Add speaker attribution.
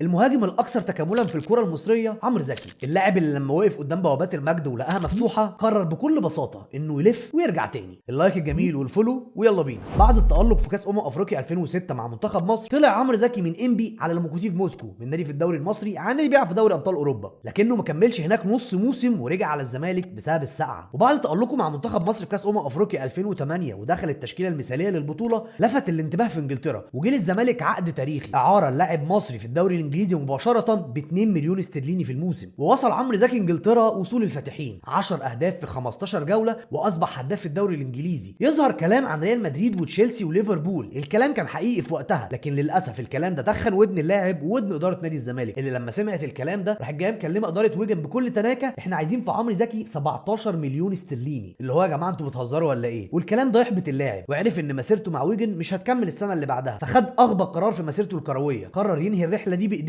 Speaker 1: المهاجم الاكثر تكاملا في الكره المصرية عمرو زكي، اللاعب اللي لما وقف قدام بوابات المجد ولقاها مفتوحة قرر بكل بساطة انه يلف ويرجع تاني. ال like الجميل وال follow ويلا بينا. بعد التالق في كاس افريقيا 2006 مع منتخب مصر، طلع عمرو زكي من انبي على لوكوموتيف موسكو، من نادي في الدوري المصري على نادي بيلعب في دوري ابطال اوروبا، لكنه ما كملش هناك نص موسم ورجع على الزمالك بسبب السقعه. وبعد تالقه مع منتخب مصر في كاس افريقيا 2008 ودخل التشكيلة المثالية للبطولة، لفت الانتباه في انجلترا وجه للزمالك عقد تاريخي، اعاره للاعب مصري في الدوري الانجليزي مباشرة ب 2 مليون استرليني في الموسم. ووصل عمرو زكي انجلترا وصول الفاتحين، 10 اهداف في 15 جولة واصبح هداف في الدوري الانجليزي. يظهر كلام عن ريال مدريد وتشيلسي وليفربول، الكلام كان حقيقي في وقتها، لكن للاسف الكلام ده تخن ودن اللاعب وودن ادارة نادي الزمالك، اللي لما سمعت الكلام ده راحت جاية مكلمه ادارة ويجن بكل تناكه، احنا عايزين في عمرو زكي 17 مليون استرليني، اللي هو يا جماعة انتوا بتهزروا ولا ايه؟ والكلام ده يحبط اللاعب، وعرف ان مسيرته مع ويجن مش هتكمل السنة اللي بعدها، فخد اغبى قرار في مسيرته الكروية، قرر ينهي الرحلة دي